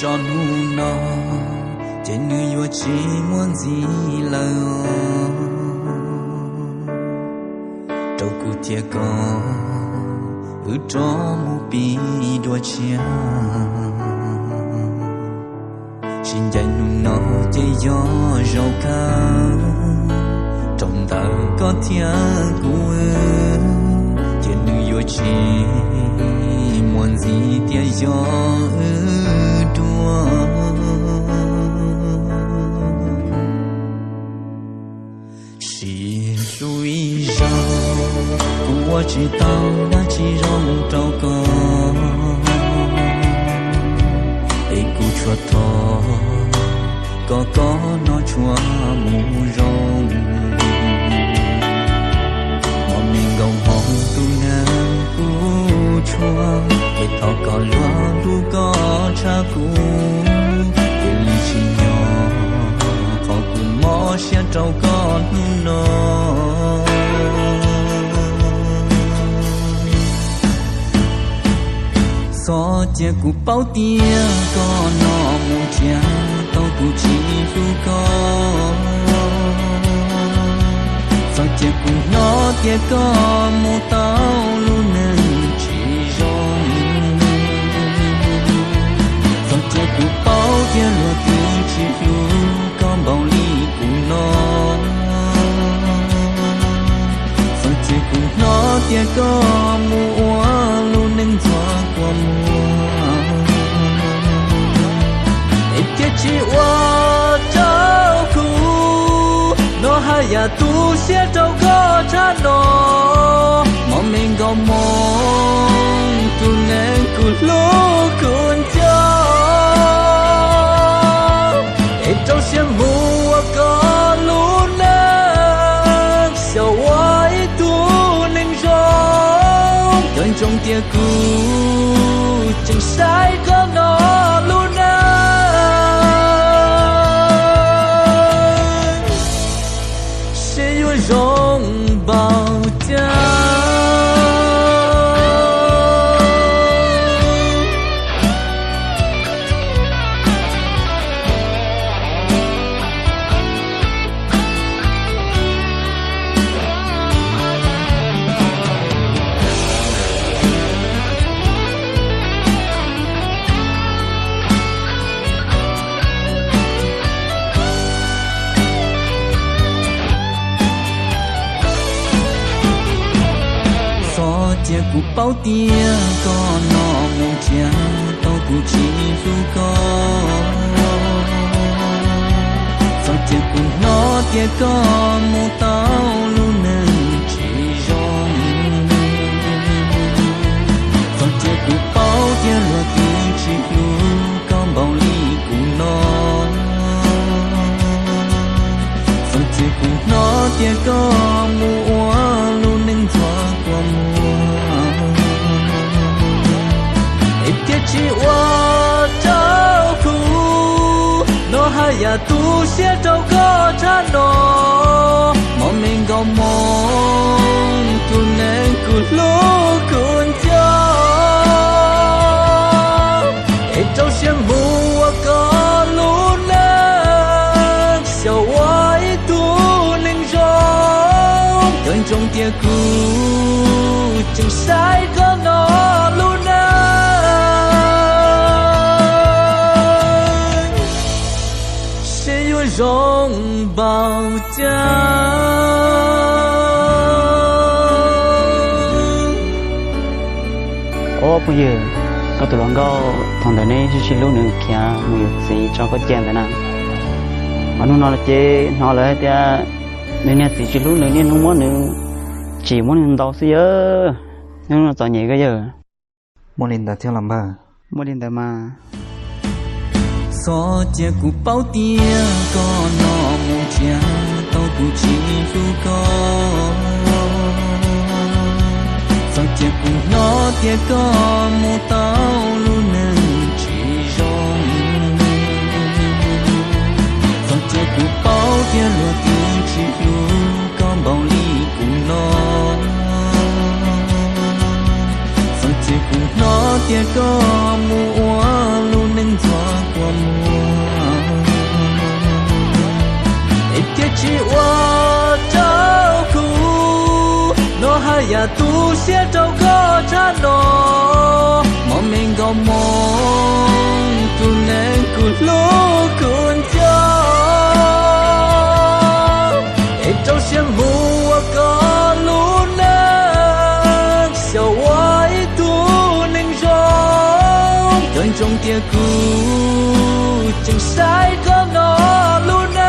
Hnub no ces nws yuav tsis muaj ntxiv lawm os. Rau kuv thiab koj, wb rov mus pib dua tshiab. Sib ncaim hnub no ces yog zaum kawg, rau ntawm koj thiab kuv wb, ces nws yuav tsis muaj ntxiv tias yog wb dua. Sim hlub ib zaug, kuv ua tsis tau dab tsi zoo rau koj, es kuv tsuas thov kom koj noj tshuaj mus zoo. Mos me nkaus hmoov tus neeg kuv tshuaj, es thov kom luag hlub koj tshaj kuv, cia li tsim nyog qhov kuv mob siab rau koj hnub no. Txhob cia kuv paub tias koj noj mus nrhiav tau tus tsis hlub koj. Txhob cia kuv hnov tias koj mus tau lub neej tsis zoo. Txhob cia kuv paub tias luag twb tsis hlub koj npaum li kuv no. Txhob cia kuv hnov tias koj mus ua lub neej ntxhua kua muag, es thiaj tsis ua rau kuv noj haj yam tu siab rau koj tshaj no. Mos me nkaus hmoov tus neeg kuv hlub kuv nco, es rau siab mus ua koj lub neej, xyaum ua ib tug neeg zoo. Nco ntsoov tias kuv tseem saib koj no lub neej, seb yuav zoo npaum cas. Txhob cia kuv paub tias koj noj mus nrhiav tau tus tsis hlub koj. Txhob cia kuv hnov tias koj mus tau lub neej tsis zoo. Txhob cia kuv paub tias luag twb tsis hlub koj npaum li kuv no. Txhob cia kuv hnov tias koj mus ua lub neej ntxhua kua muag, es thiaj tsis ua rau kuv noj haj yam tu siab rau koj tshaj no. Mos me nkaus hmoov tus neeg kuv hlub kuv nco, es rau siab mus ua koj lub neej, xyaum ua ib tug neeg zoo. Nco ntsoov tias kuv tseem saib koj no lub neej, seb yuav zoo npaum cas. Ob phooj ywg, koj tus hluas nkauj thaum ntawd neb sib sib hlub nws khiav mus yuav txiv tso koj cia ntawd na. Ho hnub no los ces hnov lawv hais tias nws niag txiv tsis hlub nws, niaj hnub muab nws tsim muab nws ntaus xwb yawg. Hnub no txom nyem kawg yawg. Muaj li ntawd thiab los npawg? Muaj li ntawd mas. Txhob cia kuv paub tias koj noj mus nrhiav tau tus tsis hlub koj. Txhob cia kuv hnov tias koj mus tau lub neej tsis zoo. Txhob cia kuv paub tias luag twb tsis hlub koj npaum li kuv no. Txhob cia kuv hnov tias koj mus ua lub neej ntxhua kua Tsis ua rau kuv no haj yam tu siab rau koj tshaj no. Mob me nkauj Hmoob, tus neeg kuv hlub kuv nco, es rau siab mus ua koj lub neej, xyaum ua ib tug neeg zoo. Koj ntsoov tias kuv tseem saib koj no lub neej.